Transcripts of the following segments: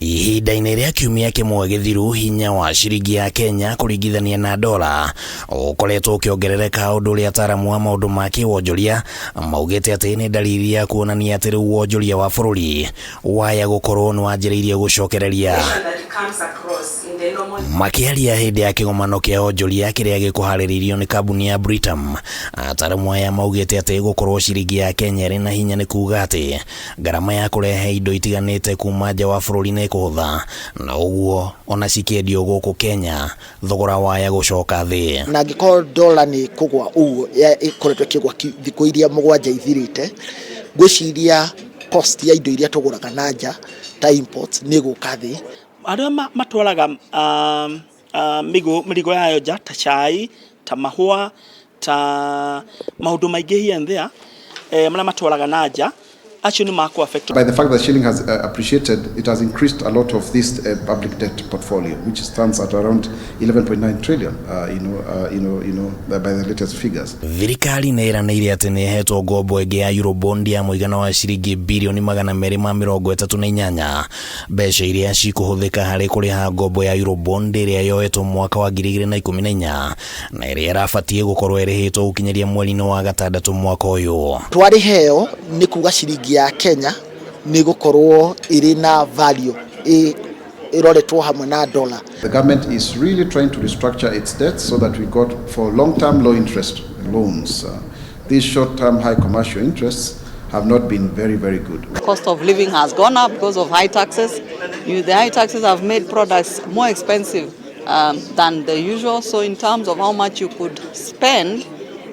Ihinda-inĩ rĩa kiumia kĩmwe gĩthiru, hinya wa ciringi ya Kenya kũringithania na dola ũkoretwo ũkĩongerereka, ũndũ ũrĩa ataaramu a maũndũ ma kĩwonjoria maugĩte atĩ nĩ ndariri ya kuonania atĩ rĩu wonjoria wa bũrũri waya gũkorwo nĩ wanjĩrĩirie gũcokereria. Makĩaria hĩndĩ ya kĩgomano kĩa onjoria kĩrĩa gĩkũharĩrĩirio nĩ kambuni ya Britam, ataaramu aya maugĩte atĩ gũkorwo ciringi ya Kenya ĩrĩ na hinya nĩ kuga atĩ ngarama ya kũrehe indo itiganĩte kuma nja wa bũrũri nĩ ĩkũhũtha, na ũguo ona cikĩendio gũkũ Kenya thogora waya gũcoka thĩ. Na angĩkorwo dola nĩ ĩkũgwa ũguo ĩkoretwo ĩkĩgwa thikũ iria 7 ithirĩte, ngwĩciria cost ya indo iria tũgũraga na nja ta imports nĩ ĩgũka thĩ. Arĩa matwaraga mĩrigo yayo nja ta cai, ta mahũa, ta maũndũ maingĩ here and there, marĩa matwaraga na nja, acio nĩ makũ affect. By the fact that shilling has appreciated, it has increased a lot of this public debt portfolio, which stands at around 11.9 trillion, by the latest figures. Thirikari nĩ ĩranĩire atĩ nĩ ĩhetwo ngombo ĩngĩ ya Eurobond ya mũigana wa ciringi birioni 238, mbeca iria cikũhũthĩka harĩ kũrĩha ngombo ya Eurobond ĩrĩa yoetwo mwaka wa 2014 na ĩrĩa ĩrabatiĩ gũkorwo ĩrĩhĩtwo gũkinyĩria mweri-inĩ wa gatandatũ mwaka ũyũ. Twarĩheo nĩ kuga ciringi ya Kenya nĩ gũkorwo ĩrĩ na value ĩroretwo hamwe na dollar. The government is really trying to restructure its debt so that we got for long-term low interest loans. These short-term high commercial interests have not been very, very good. The cost of living has gone up because of high taxes. The high taxes have made products more expensive than the usual. So in terms of how much you could spend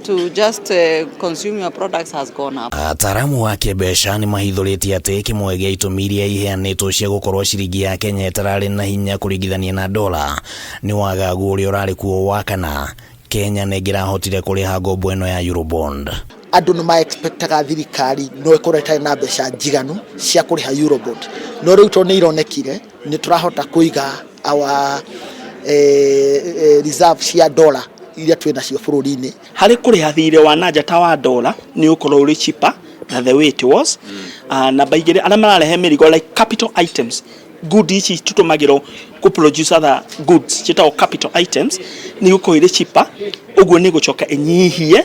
to just consume your products has gone up. Ataaramu a kĩmbeca nĩ mahithũrĩtie atĩ kĩmwe gĩa itũmi iria iheanĩtwo cia gũkorwo ciringi ya Kenya ĩtararĩ na hinya kũringithania na dola nĩ wagagu ũrĩa ũrarĩ kuo wa kana Kenya nĩ ĩngĩrahotire kũrĩha ngombo ĩno ya Eurobond. Andũ nĩ ma-expectaga thirikari no ĩkorwo ĩtarĩ na mbeca njiganu cia kũrĩha Eurobond, no rĩu tondũ nĩ ironekire nĩ tũrahota kũiga our reserve cia dollar iria twĩ nacio bũrũri-inĩ. Harĩ kũrĩha thirĩ wa nanja ta wa dola nĩ ũkorwo ũrĩ cheaper than the way it was. Namba 2, arĩa mararehe mĩrigo like capital items, good ici tũtũmagĩrwo kũ produce other goods ciĩtagwo capital items, nĩ igũkorwo irĩ cheaper. Ũguo nĩ gũcoka ĩnyihie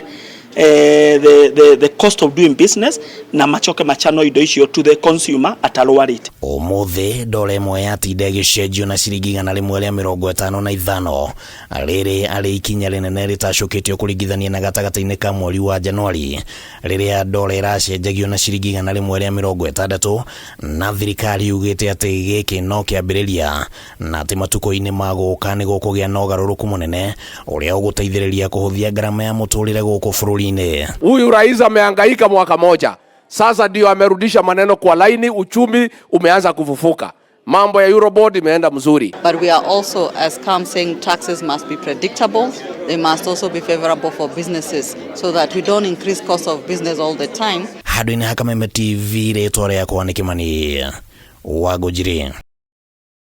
the cost of doing business na macoke machano indo icio to the consumer at a lower rate. Ũmũthĩ dola ĩmwe yatinda ĩgĩcenjio na ciringi 155, rĩrĩ arĩ ikinya rĩnene rĩtacũkĩtio kũringithania na gatagatĩ-inĩ ka mweri wa Januari rĩrĩa dola ĩracenjagio na ciringi 160, na thirikari yugĩte atĩ gĩkĩ no kĩambĩrĩria na atĩ matukũ-inĩ ma gũka nĩ gũkũgĩa na ũgarũrũku mũnene ũrĩa ũgũteithĩrĩria kũhũthia ngarama ya mũtũrĩre gũkũ bũrũri-inĩ. Huyu rais amehangaika mwaka moja sasa, ndio amerudisha maneno kwa laini, uchumi umeanza kufufuka, mambo ya Eurobond imeenda mzuri. But we are also, as CAM, saying taxes must be predictable. They must also be favorable for businesses so that we don't increase cost of business all the time. Handũ-inĩ ha Kameme TV, rĩtwa rĩakwa nĩ Kĩmani Wangũnjiri.